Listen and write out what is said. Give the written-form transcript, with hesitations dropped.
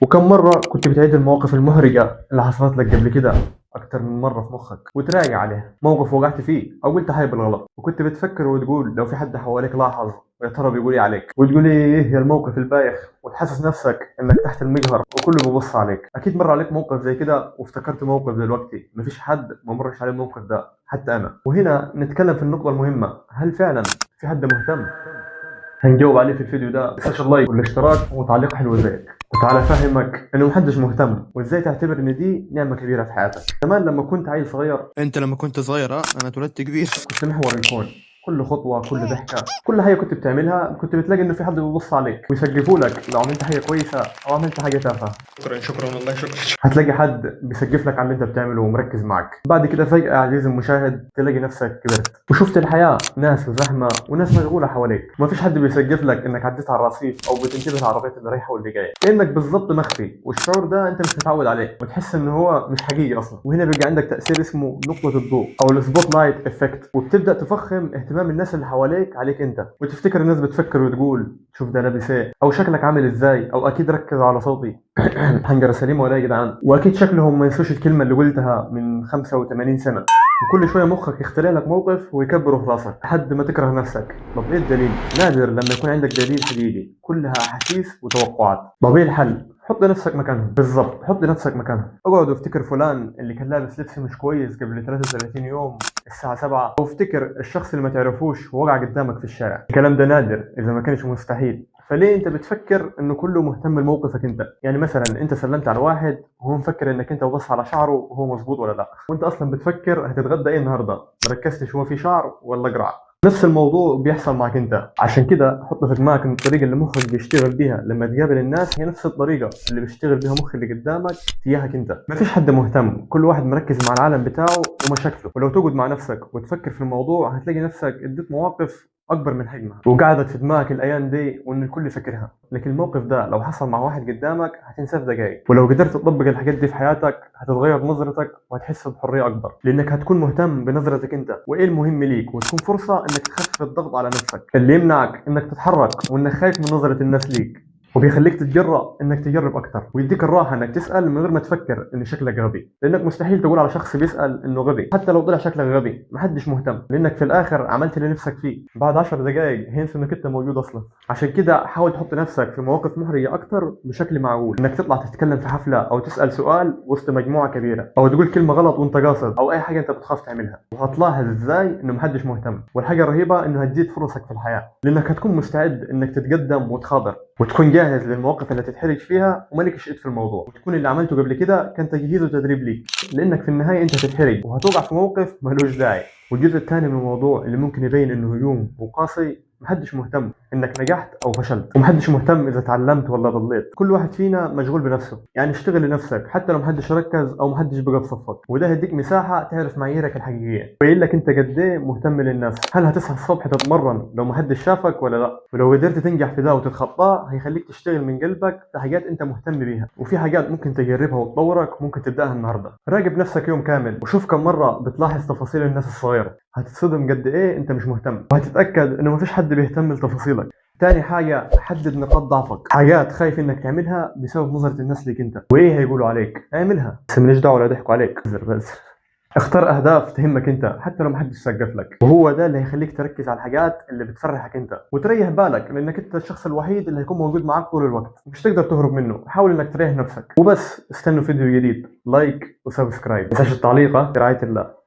وكم مرة كنت بتعيد المواقف المحرجة اللي حصلت لك قبل كده أكتر من مرة في مخك وتراجع عليها؟ موقف وقعت فيه أو قلت حاجة بالغلط وكنت بتفكر وتقول لو في حد حواليك لاحظ ويا ترى بيقول ايه عليك، وتقول ايه يا الموقف البايخ، وتحسس نفسك انك تحت المجهر وكله بيبص عليك. اكيد مر عليك موقف زي كده وافتكرت موقف دلوقتي، مفيش حد ما مرش عليه الموقف ده حتى انا. وهنا نتكلم في النقطة المهمة، هل فعلا في حد مهتم؟ هنجاوب عليه في الفيديو ده. ما تنساش ال like والاشتراك وتعليق حلو زيك. وتعالى افهمك انه محدش مهتم وازاي تعتبر ان دي نعمه كبيرة في حياتك. زمان لما كنت عيل صغير، انت لما كنت صغير انا اتولدت كبير، كنت محور الكون، كل خطوة كل ضحكه كل حاجة كنت بتعملها كنت بتلاقي انه في حد بيبص عليك ويسقفوا لك لو عملت حاجة كويسة او عملت حاجة تافهة. شكرا شكرا والله شكرا. هتلاقي حد بيسقف لك على اللي انت بتعمله ومركز معك. بعد كده فجاة عزيزي المشاهد تلاقي نفسك كبرت وشفت الحياة، ناس وزحمه وناس مشغولة حواليك، وما فيش حد بيسقف لك انك عديت على الرصيف او بتنتبه للعربيات اللي رايحة واللي جاية، كانك بالظبط مخفي، والشعور ده انت مش متعود عليه وتحس ان هو مش حقيقي اصلا. وهنا بيبقى عندك تاثير اسمه نقطة الضوء او ال spotlight effect، وبتبدا تفخم اهتمام الناس اللي حواليك عليك انت، وتفتكر الناس بتفكر وتقول شوف ده لابس ايه، او شكلك عامل ازاي، او اكيد ركز على صوتي حنجره سليمة ولا يا جدعان، واكيد شكلهم ما ينسوش الكلمة اللي قلتها من 85 سنة. وكل شوية مخك يخترع لك موقف ويكبره في راسك لحد ما تكره نفسك. طب ايه الدليل؟ نادر لما يكون عندك دليل حقيقي، كلها احاسيس وتوقعات. طب ايه الحل؟ حط نفسك مكانهم بالظبط، حط نفسك مكانهم. اقعد وافتكر فلان اللي كان لابس لبس مش كويس قبل 33 يوم الساعة 7، او افتكر الشخص اللي ما تعرفوش ووقع قدامك في الشارع. الكلام ده نادر اذا ما كانش مستحيل. فليه انت بتفكر انه كله مهتم لموقفك انت؟ يعني مثلا انت سلمت على واحد وهو مفكر انك انت وبص على شعره وهو مظبوط ولا لا، وانت اصلا بتفكر هتتغدى ايه النهارده، ما ركزتش هو في شعر ولا قرع. نفس الموضوع بيحصل معك انت. عشان كده حط في دماغك ان الطريقة اللي مخك بيشتغل بيها لما تقابل الناس هي نفس الطريقة اللي بيشتغل بيها مخ اللي قدامك تجاهك انت. مفيش حد مهتم، كل واحد مركز مع العالم بتاعه ومشاكله. ولو تقعد مع نفسك وتفكر في الموضوع هتلاقي نفسك اديت مواقف اكبر من حجمها وقعدت في دماغك الايام دي وان الكل فاكرها، لكن الموقف ده لو حصل مع واحد قدامك هتنساه في دقايق. ولو قدرت تطبق الحاجات دي في حياتك هتتغير نظرتك وهتحس بحرية اكبر، لانك هتكون مهتم بنظرتك انت وايه المهم ليك، وتكون فرصة انك تخفف الضغط على نفسك اللي يمنعك انك تتحرك وانك خايف من نظره الناس ليك، وبيخليك تتجرأ انك تجرب اكتر، ويديك الراحة انك تسال من غير ما تفكر ان شكلك غبي، لانك مستحيل تقول على شخص بيسال انه غبي حتى لو طلع شكلك غبي، محدش مهتم، لانك في الاخر عملت اللي نفسك فيه. بعد 10 دقائق هينسوا انك انت موجود اصلا. عشان كده حاول تحط نفسك في مواقف محرجه اكتر بشكل معقول، انك تطلع تتكلم في حفلة او تسال سؤال وسط مجموعة كبيرة، او تقول كلمة غلط وانت قاصد، او اي حاجة انت بتخاف تعملها، وهتلاحظ ازاي انه محدش مهتم. والحاجة الرهيبة انه هتزيد فرصك في الحياة، لانك هتكون مستعد انك تتقدم وتخاطر وتكون جاهز للمواقف اللي تتحرج فيها ومالكش ايد في الموضوع، وتكون اللي عملته قبل كده كان تجهيز وتدريب ليك، لانك في النهاية انت هتتحرج وهتوقع في موقف ملوش داعي. والجزء الثاني من الموضوع اللي ممكن يبين انه هجوم وقاسي، محدش مهتم انك نجحت او فشلت، ومحدش مهتم اذا تعلمت ولا ضليت. كل واحد فينا مشغول بنفسه، يعني اشتغل لنفسك حتى لو محدش ركز او محدش بقى في صفك، وده هيديك مساحة تعرف معاييرك الحقيقية ويقول لك انت قد ايه مهتم للناس. هل هتصحى الصبح تتمرن لو محدش شافك ولا لا؟ ولو قدرت تنجح في ده وتتخطاه هيخليك تشتغل من قلبك في حاجات انت مهتم بيها، وفي حاجات ممكن تجربها وتطورك ممكن تبداها النهارده. راقب نفسك يوم كامل وشوف كم مرة بتلاحظ تفاصيل الناس الصغيرة، هتتصدم قد ايه انت مش مهتم، وهتتاكد انه مفيش حد بيهتم لتفاصيلك. تاني حاجة، حدد نقاط ضعفك، حاجات خايف انك تعملها بسبب نظرة الناس ليك انت وايه هيقولوا عليك، اعملها بس ماليش دعوة لو ضحكوا عليك بس. اختار اهداف تهمك انت حتى لو محدش سقف لك، وهو ده اللي هيخليك تركز على الحاجات اللي بتفرحك انت وتريح بالك، لانك انت الشخص الوحيد اللي هيكون موجود معاك طول الوقت، مش تقدر تهرب منه. حاول انك تريح نفسك وبس. استنوا فيديو جديد، like و subscribe، ما تنساش التعليق. برعاية الله.